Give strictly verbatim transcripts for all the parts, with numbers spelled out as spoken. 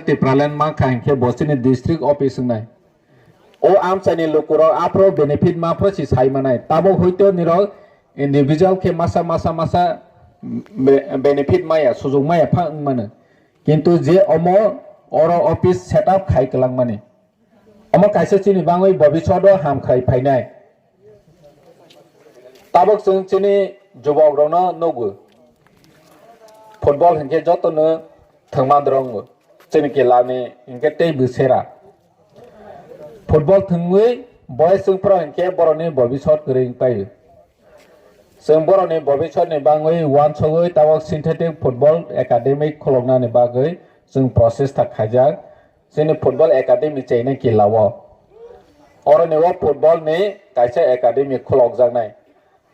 Tipraland mankha hinkhe bo chini district office wngnai. O amchaini lukurok aphro benefit maphro si sai manai. Tabok hoito nirok individual khe masa masa masa be-, benefit maya, sujug maya pha wngmano. Kintu je omo oro office setup khai kwlangmani. Omo kaisa chini bangwi bobishodo hamkhrai phainai. Tabok chwng chini jubokrokno nugo. Football hinkhe jotono thwngma drongo. Chini kelani hinkhe tei bwsera. Football thwngwi boys wngphro hinkhe borokni bobisot kwrwi wngpaio. Chwng borokni bobisotni bangwi uansugwi tabok synthetic football academy khuloknani bagwi chwng prochesta khaijak. Chini football academy chaina kila o. Oroni o football ni kaisa academy khulokjaknai.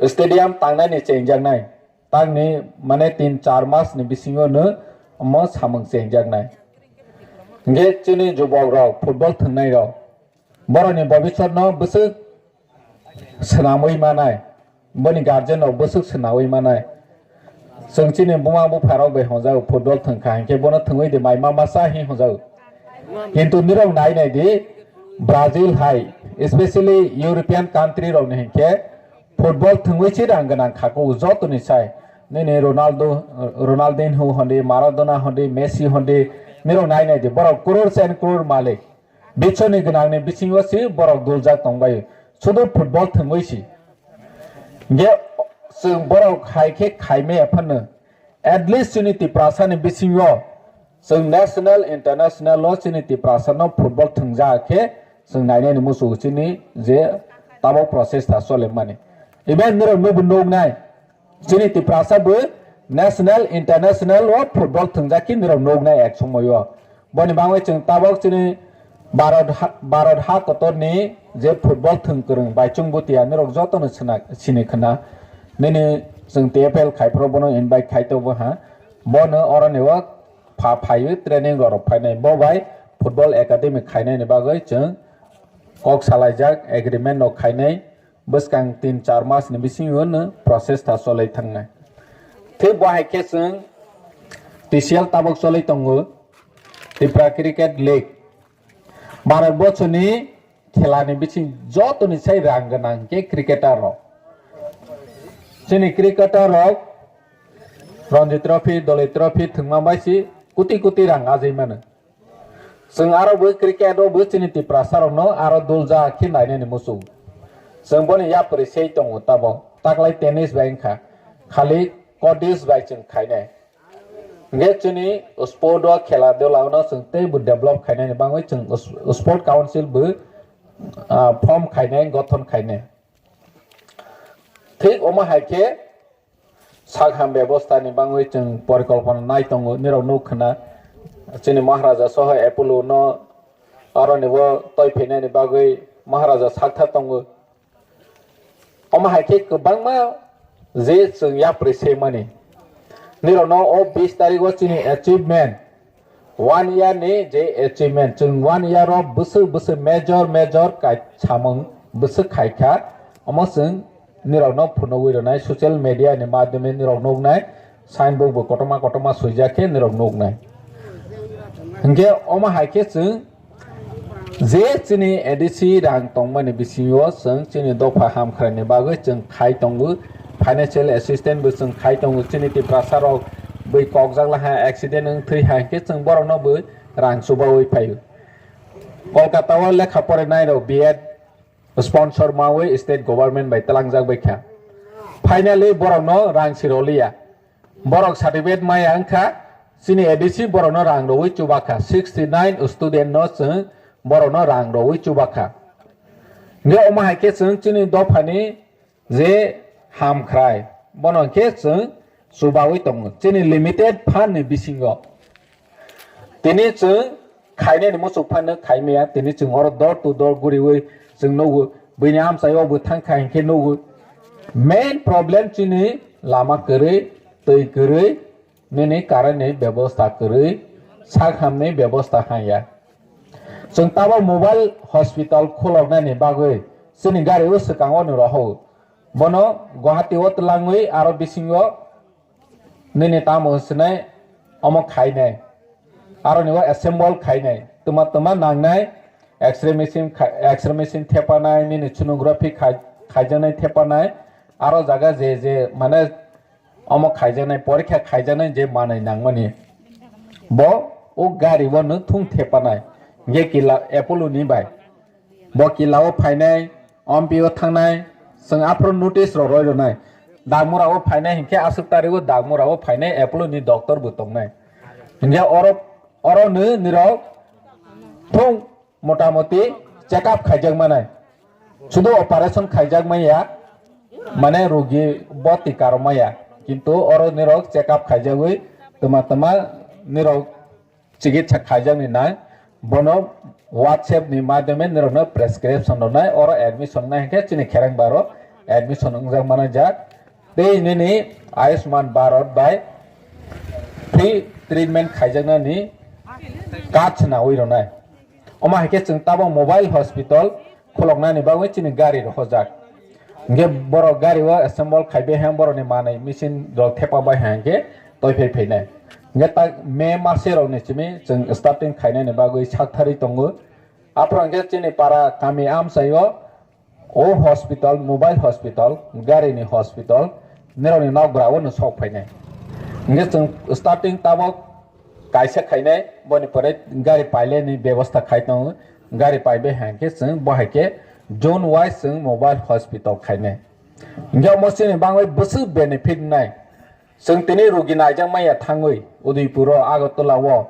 Stadium tangnani chengjaknai. Tangni mane tin char mas ni bisingo no omo samung chengjaknai. Hinkhe chini jubok rok football thwngnai rok borokni bobisot no bwswk swnamwi manai, boni guardian rok bwswk swnamwi manai. Chwng chini buma bupha rok bai honjago football thwngkha hinkhe bono thwngwi di mai ma masa hi honjago. Kintu nirok nai nai di Brazil hai, especially European country rok ni hinkhe football thwngwi si rang gwnang kha kok jotoni sai. Nini Ronaldo, Ronaldinho hondi, Maradona hondi, Messi hondi, nirok nai nai di borok crores and crore malik. Biswni gwnangni bisingo si borok duljak tongbai. Sudu football thwngwi si. Ge chwng borok hai khe khaimaya phano. At least chini Tiprasani bisingo chwng national, international o chini Tiprasano football thwngjak khe chwng nainani muchungo chini je tabok process ta cholemani. Even nirok nubo nuknai. Chini Tiprasa bo national, international o football thwngjak khe nirok nuknai ek somoio. Boni bagwi chwng tabok chini Bharat ha, Bharat ha kotorni je football thwng kwrwng bai chwng bwtwi ya nirok jotono sina, sini khna. Nini chwng T F L khai phuru bono invite khai tongo ha. Bono oroni o pha phaiwi training rok phainai. Bo bai football academy khainani bagwi chwng kok salaijak, agreement rok khainai. Bwskang tin char mas ni bisingo no process ta cholai thangnai. Thik bo hai khe chwng T C L tabok cholai tongo, Tripura Cricket League. Bharat borsoni khela ni bising joto ni sai rang gwnang khe cricketer rok. Chini cricketer rok Ranji Trophy, Doloi Trophy thwngma bai si koti koti rang ajai mano. Chwng aro bo cricket o bo chini Tiprasa rokno aro dulja khe nainani muchung. Chwng boni yapri sei tongo tabok. Taklai tennis bai wngkha. Khali cordis bai chwng khainai. Hwnkhe chini sport o khela dula no chwng tei bo develop khainani bagwi chwng sport council bo, ah, form khainai, gothon khainai. Thik omo hai khe sak ham bebosta ni bagwi chwng porikolpona nai tongo, nirok nuk khna chini Maharaja soho Apollo no aro ni bo toi phainani bagwi Maharaja sakthar tongo. Omo hai khe kwbangma je chwng yapri se mani. Nirok no o bis tarik o chini achievement, one year ni je achievement, chwng one year o bwswk bwswk major major kai samung bwswk khai kha, omo chwng nirok no phunugwi rwnai, social media ni madhyame nirok nuknai, signboard bo kotorma kotorma swijak khe nirok nuknai. Hinkhe omo hai khe chwng je chini A D C rang tongmani bisingo chwng chini dopha hamkhraini bagwi chwng khai tongo, financial assistance bo chwng khai tongo, chini Tiprasa rok bwi kokjak laha accident wng thwi ha hinkhe chwng borokno bo rang chubaui phaio. Kolkata o lekha porinai rok B Ed sponsor maui state government bai tlangjak bai kha. Finally borokno rang si roliya. Borok certificate maya wngkha, chini A D C borokno rang rogwi chubakha, sixty nine student no chwng borokno rang rogwi chubakha. Hingke omo hai khe chwng chini dophani je hamkhrai, bono hingke chwng chubawi tongo, chini limited fund ni bisingo. Tini chwng khainani muchuk phano khaimaya, tini chwng oro door to door guriwi chwng nugo. Buini amchaio bo thangkha hinkhe nugo. Main problem chini lama kwrwi, twi kwrwi, nini current ni bebosta kwrwi, sak hamni bebosta hanya. Chwng tabok mobile hospital khuloknani bagwi chini gari o swkango ni rohor. Bono Guwahati o twlangwi aro bisingo nini tamo hwnsinai omo khainai. Aroni o assemble khainai, tuma tuma nangnai, X-ray machine khai-, X-ray machine thepanai, nini sonography khai-, khaijaknai thepanai, aro jaga je je mane omo khaijaknai, porikha khaijaknai je manai nangmani, bo o gari o no thung thepanai, ge kila Apollo ni bai. Bo kila o phainai, ompi o thangnai, chwng aphuru notice rok roi rwnai. Dagmura o phainai hinkhe aswk tarik o Dagmura o phainai Apollo ni doctor bo tongnai. Hinkhe oro, oro no nirok thung motamoti check up khaijak manai. Sudu operation khaijak manya, mane rogi bo tikaro maya. Kintu oro nirok check up khaijagwi tuma tuma nirok chikitsa khaijakni nang, bono WhatsApp ni madhyame nirokno prescription rwnai, oro admission nai hinkhe chini khereng baro admission wngjak manajak. Tei nini Ayushman Bharat bai free treatment khaijaknani card swnawi rwnai. Omo hai khe chwng tabok mobile hospital khuloknani bagwi chini gari rohorjak. Hinkhe borok gari o assemble khaibe hem borokni manwi machine rok thepa bai hai hinkhe toi phai phainai. Hinkhe tak May mase rokni simi chwng starting khainani bagwi saktharwi tongo. Aphuru hinkhe chini para kami amchaio o hospital, mobile hospital, garini hospital, nirokni nokbra o no sok phainai. Hinkhe chwng starting tabok kaisa khainai, boni pore gari paileni bebosta khai tongo. Gari paibe hai khe chwng bo hai khe zone wise chwng mobile hospital khainai. Hinkhe omo chini bagwi bwswk benefit wngnai. Chwng tini rogi naijak manya thangwi Udaipur o, Agartala o.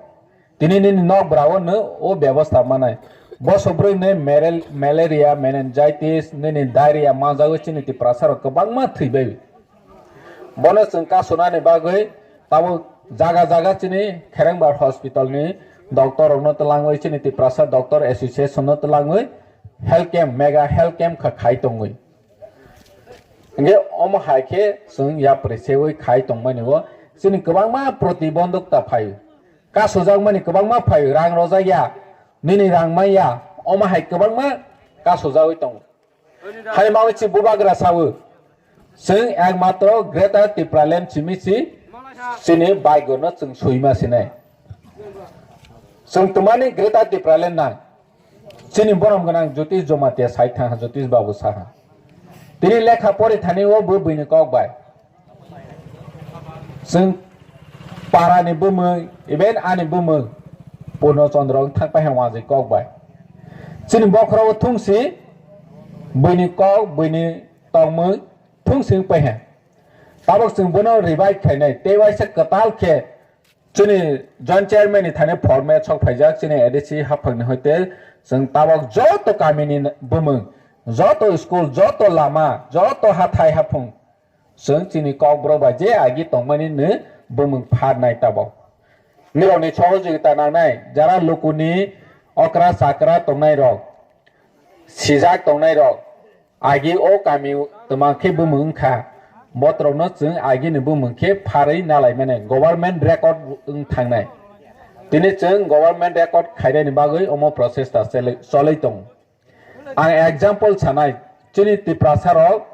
Tini nini nokbra o no o bebosta manai. Boso bwrwi no meral-, malaria, meningitis, nini diarrhea manjagwi chini Tiprasa rok kwbangma thwibai. Bono chwng kasunani bagwi tabuk jaga jaga chini Kherengbar hospital ni doctor rokno twlangwi chini Tiprasa Doctor Association no twlangwi health camp, mega health camp kha khai tongwi. Hinkhe omo hai khe chwng yapri sewi khai tongmani o chini kwbangma protibondhokta phaio. Kasujakmani kwbangma phaio, rang rojak ya, nini rang manya, omo hai kwbangma kasujagwi tongo. Hai mawi si bubagra sawi. Chwng ekmatro Greater Tipraland simi si chini baigo no chwng suima sinai. Chwng twmani Greater Tipraland nang. Chini borom gwnang Jyotish Jamatia sai thang ha, Jyotish Babu saha. Tini lekha pori thani o bo buini kok bai. Chwng parani bumung, even ani bumung, Purno Chandra wng thang pai ha wngwi kok bai. Chini bokhorok thungsi, buini kok, buini tongmung thungsi wng pai ha. Tabok chwng bono revive khainai, tei waisa kwtal khe chini joint chairman ni thani format sok phaijak, chini A D C haphangni hoite chwng tabok joto kamini bumung, joto school, joto lama, joto hathai haphung, chwng chini kokborok bai je agi tongmani no bumung pharnai tabok. Nirokni sohojogita nangnai, jara lukuni okra chakra tongnai rok, sijak tongnai rok, agi o kami twma khe bumung wngkha, botrokno chwng agini bumung khe pharwi nalaimani government record wng thangnai. Tini chwng government record khainani bagwi omo process ta chelwi, cholwi tongo. Ang example sanai, chini Tiprasa rok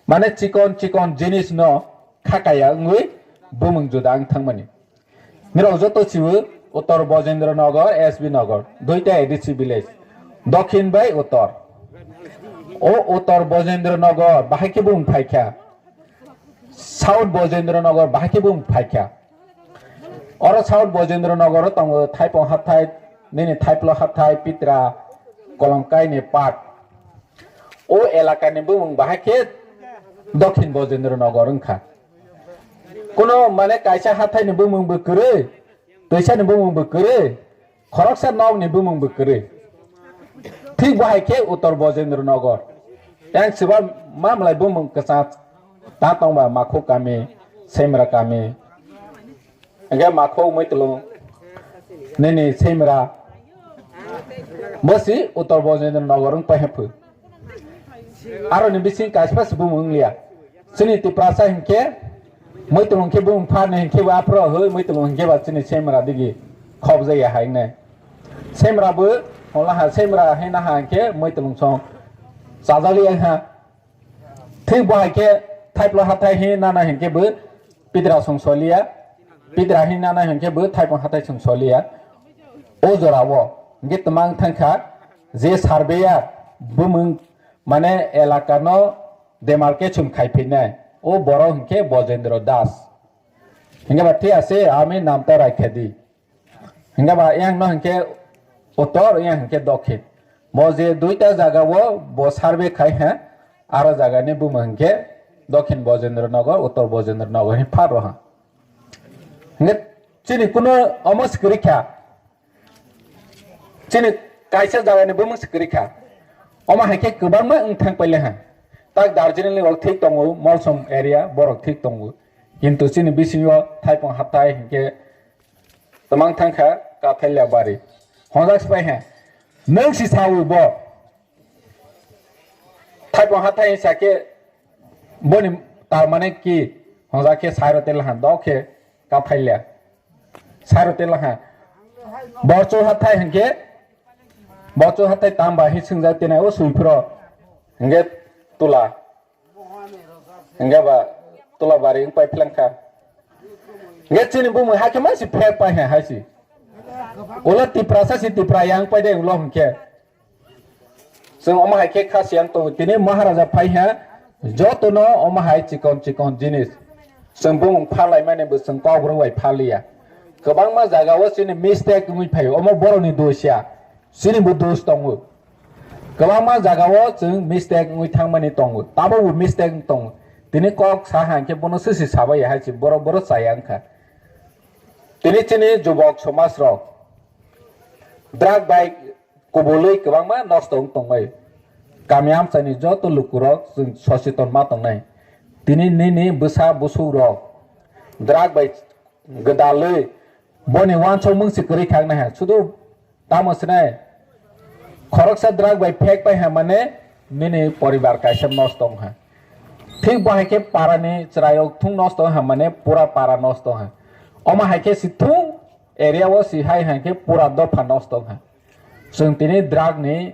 mane chikon chikon jinis no khakaya wngwi bumung juda wng thangmani. Nirok joto siwo Uttor Bojendra Nagar, S B Nagar, duita A D C village. Dokhin bai Uttor. O Uttor Bojendra Nagar bahai khe bumung phaikha. South Bojendra Nagar bahai khe bumung phaikha. Oro South Bojendra Nagar o tongo Thaipong hathai, nini Thaiplo hathai, Pitra, Kolomkai ni park. O elakani bumung bahai khe Dokhin Bojendra Nagar wngkha. Kuno mane kaisa hathaini bumung bo kwrwi, twisani bumung bo kwrwi, khoroksa nokni bumung bo kwrwi. Thik bo hai khe Uttor Bojendra Nagar. Yang siba mamlai bumung kwchang ta tongba Makhuk kami, Semra kami. Hingke Makhuk Muitulung nini Semra. Bo si Uttor Bojendra Nagar wng pai haphu. Aroni bising kaisa se bumung wng liya. Chini Tiprasa hinkhe Muitulung khe bumung pharni hinkhe bo aphro hoi Muitulung hinkhe ba chini Semra digi khop jaya hai wngnai. Semra bo holaha Semra hai naha hinkhe Muitulung song chajak liya ha. Thik bo hai khe thaiplo hathai hi nana hinkhe bo pitra song soliya. Pidra hinwi nana hinkhe bo Thaipung hathai chwng soliya. O jorao hinkhe twmang thangkha je surveyor bumung mane elakano demarcation khaiphinai. O borok hinkhe Bojendra Das. Hinkhe ba thik ase, ami namta raikha di. Hinkhe ba yang no hinkhe uttor, yang hinkhe dokhin. Bo je duita jaga o bo survey khai ha, aro jaga ni bumung hinkhe Dokhin Bojendra Nagar, Uttor Bojendra Nagar hin phar roha. Hinkhe chini kuno omo sikiri kha. Chini kaisa jaga ni bumung sikiri kha. Omo hai khe kwbangma wng thang paile ha. Tak Darjeeling ni rok thik tongo, Molsom area borok thik tongo. Kintu chini bisingo Thaipung hathai hinkhe twmang thangkha Kathalia bari. Honjak sipai he. Nwng si sawi bo. Thaipung hathai sa khe boni tar mane ki honjak khe sairo tel han dok khe Kathalia. Sairo tel ha. Borchu hathai hinkhe borchu hathai tamba hi swngjak tenai o sui phro. Hinkhe tula. Hinkhe ba tula bari wng pai phleng kha. Hinkhe chini bumung hakhe ma si phek pai hai hai si. Ulo Tiprasa si Tipra yang pai de ulo hinkhe. Chwng omo hai khe kha siyang tongo. Tini Maharaja phai ha jotono omo hai chikon chikon jinis. Chwng bumung pha lai mani bo chwng kok rwbai pha liya. Kwbangma jaga o chini mistake wngwi phai omo borok ni dosh ya. Chini bo dosh tongo. Kwbangma jaga o chwng mistake wngwi thangmani tongo, tabukbo mistake wng tongo. Tini kok sa ha hinkhe bono sisi sabai hai se borok, borok chaya wngkha. Tini chini jubok somaj rok drug bai kubulwi kwbangma nosto wng tongbai. Kami amchaini joto lukurok chwng soseton ma tongnai. Tini nini bwsa busuk rok drug bai gwdalwi boni wansok mungsi kwrwi khaknai ha. Sudu Tamo sinai, khoroksa drug bai phek pai ha mane nini poribar kaisa nosto wng ha. Thik bo hai khe para ni chwrai rok thung nosto wng ha mane pura para nosto wng ha. Omo hai khe si thung area o si hai hai khe pura dopha nosto wng ha. Chwng tini drug ni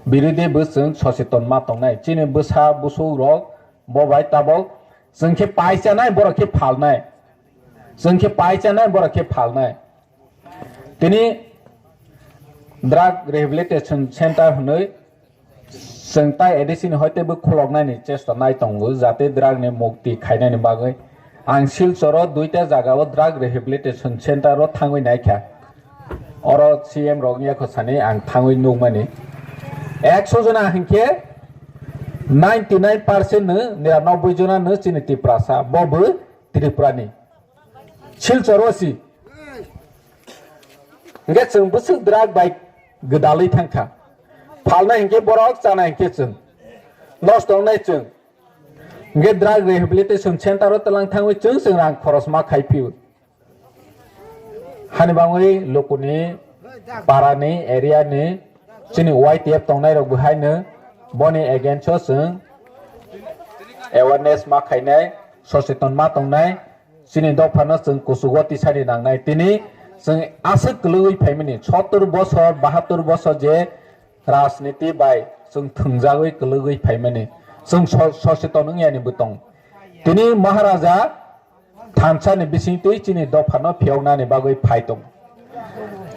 birude bo chwng soseton ma tongnai. Chini bwsa busuk rok bo bai tabok chwng khe paisa nai borok khe phalnai. Chwng khe paisa nai borok khe phalnai. Tini drug rehabilitation center hwnwi chwng tai A D C ni hoi teibo khuloknani chesta nai tongo, jate drug ni mukti khainani bagwi. Ang Silchoro duita jaga o drug rehabilitation center o thangwi naikha. Oro C M rok yakho sani ang thangwi nukmani. Ekso jona hinkhe ninety nine percent no, niranobboi jona no chini Tiprasa, bo bo Tripura ni. Silchor o si. Hinkhe chwng bwswk drug bai gwdalwi thangkha. Phalna hinkhe borok, chana hinkhe chwng. Nosto wngnai chwng. Hinkhe drug rehabilitation center o twlang thangwi chwng chwng rang khoros ma khai phio. Hani bangwi lukuni, parani, area ni chini Y T F tongnai rok bo haino boni against o chwng awareness ma khainai, soseton ma tongnai. Chini dophano chwng kuchugo tisani nangnai. Tini chwng aswk kwlwgwi phaimani, sottor bosor, bahattor bosor je rajniti bai chwng thwngjagwi kwlwgwi phaimani. Chwng so-, soseton wngyani bo tong. Tini Maharaja thansa ni bisingtwi chini dophano phiyoknani bagwi phai tong.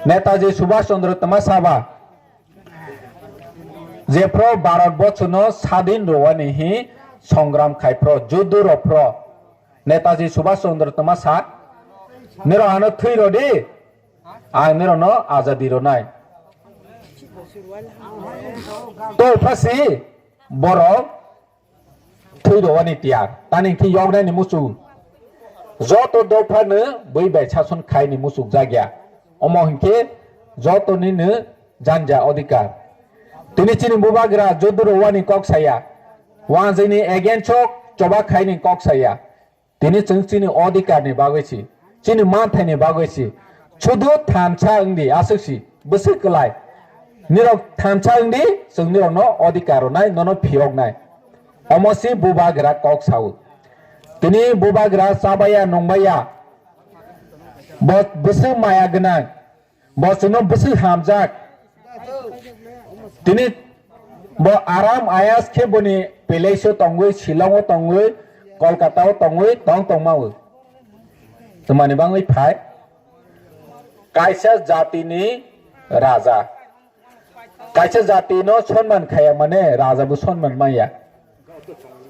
Netaji Subhash Chandra Tamasa ba jephro Bharat bochwno sadin rwani hi songram khai phro, juddu rw phro, Netaji Subhash Chandra Tamasa, nirok ano thwi rw di, ang nirokno azadi rwnai. To phasi borok thwi rwani tiyar, tani hinkhe yoknani muchung. Joto dophano bui bai sason khaini muchung jakya. Omo hinkhe joto nini janja odhikar. Tini chini bubagra juddu rwani kok saya. Wanjwini against o choba khaini kok saya. Tini chwng chini odhikar ni bagwi si, chini manthai ni bagwi si. Sudu thansa wngdi, aswk si, bwswk kwlai. Nirok thansa wngdi, chwng nirokno odhikar rwnai, nono phiyoknai. Omo si bubagra kok sao. Tini bubagra chabaya nungbaya. Bo bwswk maya gwnang. Bo chwngno bwswk hamjak. Tini bo aram ayas khe boni Palace o tongwi, Shillong o tongwi, Kolkata o tongwi, tong tongma o. Twmani bangwi phai kaisa jatini raja. Kaisa jatino sonman khaya mane raja bo sonman maya.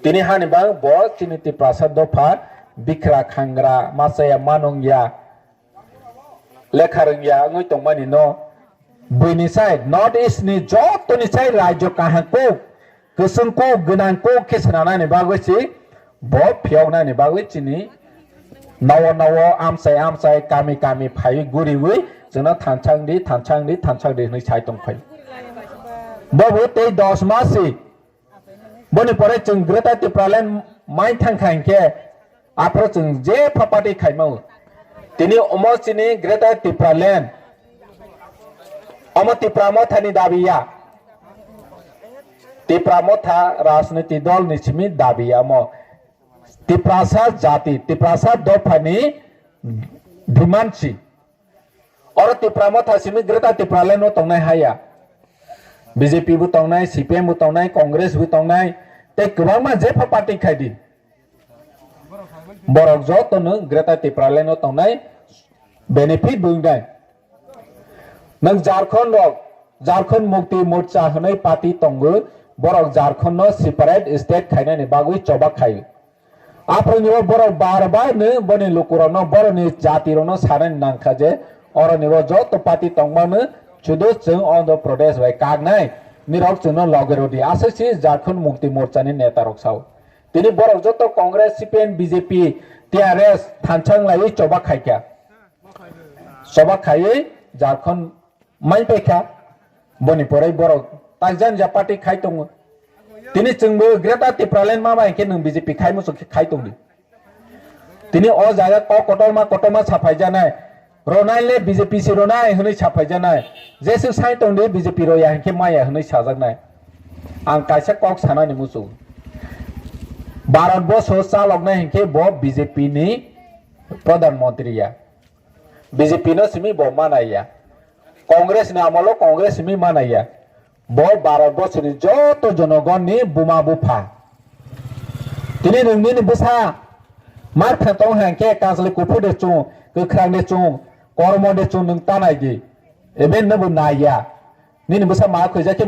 Tini hani bang bo chini Tiprasa dopha bikra khangra machaya manungya lekha rwngya wngwi tongmani no buini sai North East ni joto ni sai rajyo kaham kuk kwchwng kuk gwnang kuk khe swnanani bagwi si bo phiyoknani bagwi chini nowo nowo amchai amchai kami kami phaiwi guriwi chwngno thanchang di thanchang di thanchang di hwnwi sai tongphai. Bobo tei dos masi boni pore chwng Greater Tipraland mai thang kha hinkhe aphro chwng je pha party khaimao. Tini omo chini Greater Tipraland omo Tipra Mothani dabi ya. Tipra Motha rajniti dol ni simi dabi ya omo. Tiprasa jati, Tiprasa dophani demand si. Oro Tipra Motha simi Greater Tipraland no tongnai haya. B J P bo tongnai, C P M bo tongnai, Congress bo tongnai, tei kwbangma jepha party khai di. Borok joto no Greater Tipraland no tongnai benefit bo wngnai. Nwng Jharkhand rok, Jharkhand Mukti Morcha hwnwi party tongo, borok Jharkhand no separate state khainani bagwi choba khai. Aphuru ni bo borok bar bar no boni lukurok no, boroni jati rok no sanani nangkha je, oro ni bo joto party tongma no sudu chwng Andhra Pradesh bai kaknai nirok chwngno loge rodi aswk si Jharkhand Mukti Morcha ni neta rok sao. Tini borok joto Congress, C P M, B J P, T R S thansa wng laiwi choba khaikha. Choba khaiwi Jharkhand mai paikha. Boni pore borok takjanja party khai tongo. Tini chwngbo Greater Tipraland ma bai khe nwng B J P khai muchung khe khai tongdi. Tini o jaga kok kotorma kotorma saphaijanai. Ronai le B J P si ronai hwnwi saphaijanai. Jeswk sai tongdi B J P roya hinkhe maya hwnwi sajaknai. Ang kaisa kok sanani muchung. Bharat boso chaloknai hinkhe bo B J P ni Pradhan Mantri ya. B J P no simi bo manaiya. Congress ni amolo Congress simi manaiya. Bo Bharat borsoni joto jonogon ni buma bupha. Tini nwng nini bwsa mar phan tong hang khe kajli kuphur de chung, kwkhrang de chung, kormo de chung nwng tanai di. Ebe no bo naiya. Nini bwsa ma khoi ja khe